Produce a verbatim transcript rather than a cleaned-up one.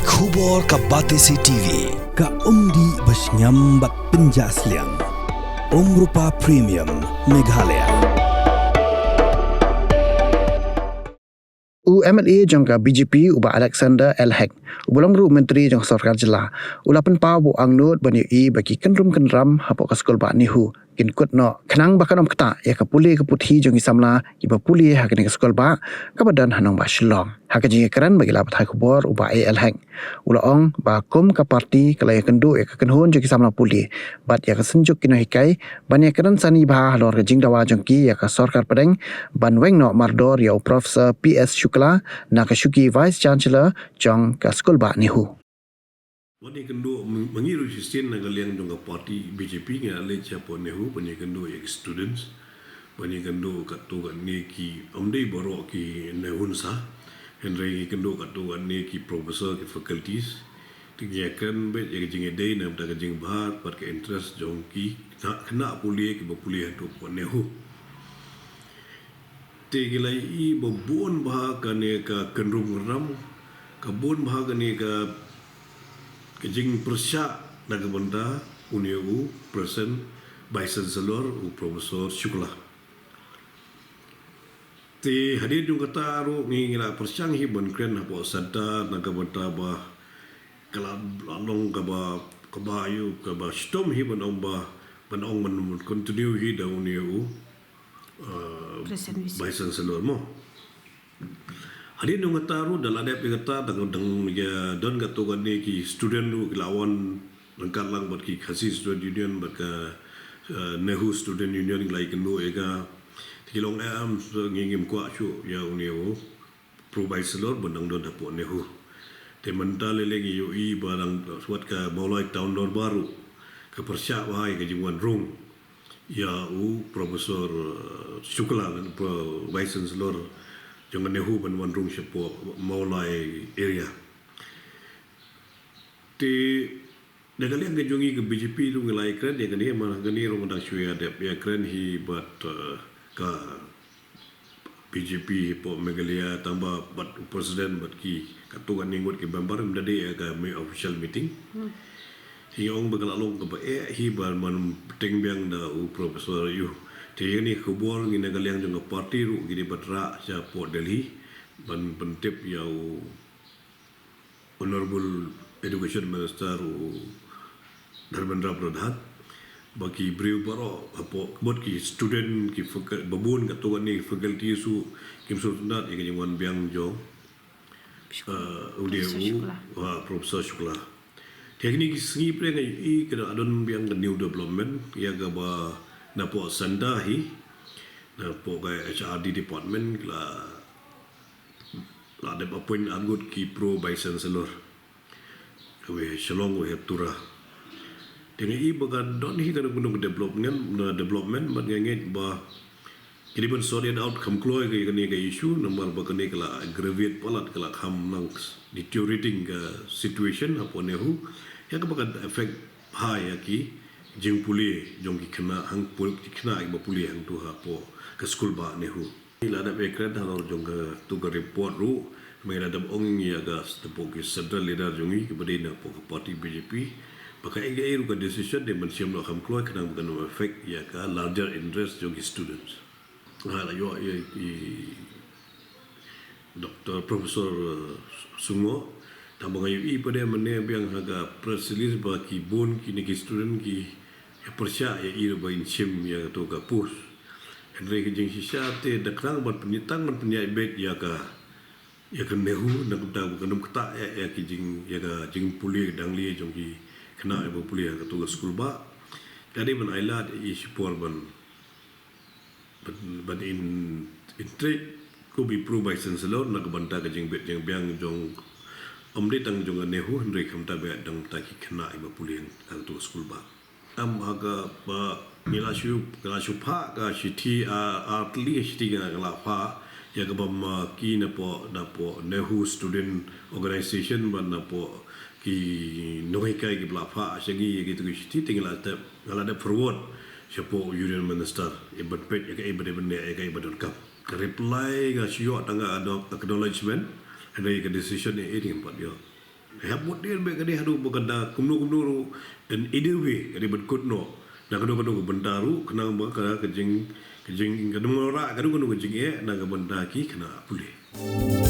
Khubor ka Batesi T V, ka umdih ba shngiam bad pynjah sliang. Umrupa Premium, Meghalaya. U M L A jong ka B J P, u Bah Alexander L Hek, uba long ruh Myntri jong ka Sorkar Jylla, u la pynpaw ba u angnud ban ïohi ba ki kynrum kynram hapoh ka skulbah NEHU kin kut noh, khnang ba kan ym ktah ïa ka pule ka puthi jong ki samla kiba pule ha kane ka skulbah kaba don ha nongbah Shillong. Ha ka jingïakren bad ki lad pathai khubor, u Bah A L Hek u la ong ba kum ka party ka la ïakynduh ïa ka kynhun jong ki samla pule bad ïa ka synjuk ki nonghikai ban ïakren sani bha halor ka jingdawa jong ki ïa ka sorkar pdeng ban weng noh mardor ïa u Professor P S Shukla na ka shuki Vice Chancellor jong ka skulbah NEHU. Wat ïakynduh, ma ngi ruh shisien na ka liang jong ka party B J P ngi la leit shapoh NEHU ban ïakynduh ïa ki students, ban ïakynduh katto katne ki, ym dei baroh ki NEHUNSA, hynrei ïakynduh katto katne ki professor, ki faculties. Te ngi ïakren beit ïa ka jingïadei na ka bynta ka jingbha bad ka interest jong ki khynnah, khynnah pule kiba pule hangto hapoh NEHU. Te ngi la ïohi ba bun bha kane ka kynrum kynram, ka bun bha kane ka, ka jingpyrshah na ka bynta une u present Vice Chancellor, u Professor Shukla. Te hadien jong kata ruh ngi, ngi la pyrshang hi ban kren hapoh SADA na ka bynta ba ka la long kaba, kaba ïoh, kaba shitom hi ban ong ba, ban ong ban continue hi da une u, uh, Present Vice. Vice Chancellor mo. Hadien jong kata ruh da la dep ïa kata, dang, dang ïa don katto katne ki student ruh ki la wan ryngkat lang bad ki Khasi Student Union bad ka, uh, NEHU Student Union ki la ïakynduh ïa ka. Te ki la ong, eh, em, ngi ngim kwah shuh ïa une u Pro Vice Chancellor ban dang don hapoh NEHU. Te mynta lei lei ngi ïohi ba dang, wat ka Mawlai Town Dorbar ruh ka pyrshah bha ïa ka jingwan rung ïa u Professor, uh, Shukla, Pro Vice Chancellor jong ka NEHU ban wan rung shapoh Mawlai area. Te na ka liang ka jong ngi ka B J P ruh ngi la ïakren ïa kane, ma kane ruh nga dang shu ïa dep ïakren hi bad, uh, ka B J P hapoh Meghalaya, tang ba bad u president bad ki katto katne ngut ki member ym da dei ïa ka mi-, official meeting. Hmm. Ngi ong ba ka la long kaba eh hi ba man bteng biang da u Professor ïa u. Te ïa kane ka khubor ngi na ka liang jong ka party ruh ngi dei ban rah shapoh Delhi ban pyntip ïa u Honorable Education Minister u Dharmendra Pradhan ba ki briew baroh hapoh, bad ki student, ki faculty, ba bun katto katne ki faculty ruh kim sngewtynnat ïa ka jingwan biang jong, uh, u dei Professor u, Shukla. Ha, Professor Shukla. Te kine ki sngi pyrshah ngi ïohi ka don biang ka new development ïa kaba napoh SADA hi, napoh ka H R D department ka la la dep appoint ar ngut ki Pro Vice Chancellor. Uwei Shillong, uwei Tura. Te ngi ïohi ba ka don hi ka don ka development, na development, bad ngi ngeit ba ki dei ban sort it out kham kloi ka, kane ka issue, namar ba kane ka la aggravate palat, ka la kham nang deteriorating ka situation hapoh NEHU. Ïa kaba ka affect bha ïa ki jingpule jong ki khynnah hang pu-, ki khynnah kiba pule hangto hapoh ka skulbah NEHU. Ngi la dep ïakren halor jong kato ka report ruh, ngi la dep ong ïa ka, hapoh ki central leader jong ngi kiba dei napoh ka party B J P, ba kaei kaei ruh ka decision dei ban shim noh kham kloi khnang ba kan ym affect ïa ka larger interest jong ki students. Nga la ïoh ïa i Doctor Professor, uh, Sungoh, tang ba nga ïohi pat de mynne biang ha ka press release ba ki bun kine ki student ki ïa pyrshah ïa i ruh ba in shim ïa kato ka post. Hynrei ka jingshisha te da khnang ban pynïatang ban pynïaid beit ïa ka, ïa ka NEHU, na ka bynta ba kan ym ktah ïa, ïa ki jing, ïa ka jingpule dang lieh jong ki khynnah ïa ba pule ha kato ka skulbah. Ka dei ban ailad ïa i shipor ban, ban, ban in, in trei kum i Pro Vice Chancellor na ka bynta ka jingbit jingbiang jong, ym dei tang jong ka NEHU hynrei khamtam ba dang bynta ki khynnah ïa ba pule ha kato ka skulbah. Em, ha kaba ngi la shu, ngi la shu phah ka shithi, ah, ar tylli ka shithi nga la phah ïa kaba ma ki napoh, napoh NEHU Student Organization bad napoh ki nonghikai kiba la phah sha ngi ïa kito ki shithi, te ngi la dep, nga la dep forward shapoh Union Minister, ïa ban peit ïa kaei ba dei ban leh, ïa kaei ba donkam. Ka reply nga shu ïoh tang ka acknow-, acknowledgement, hynrei ka decision ïa i ngim pat ïoh. Hap mut dien bad ka dei haduh ba ka da kumno kumno ruh, in either way ka dei ban kut noh na kano kano ka bynta ruh, khnang ba ka, ka jing, ka jing, ka dei mara kano kano ka jingeh na ka bynta ki khynnah pule.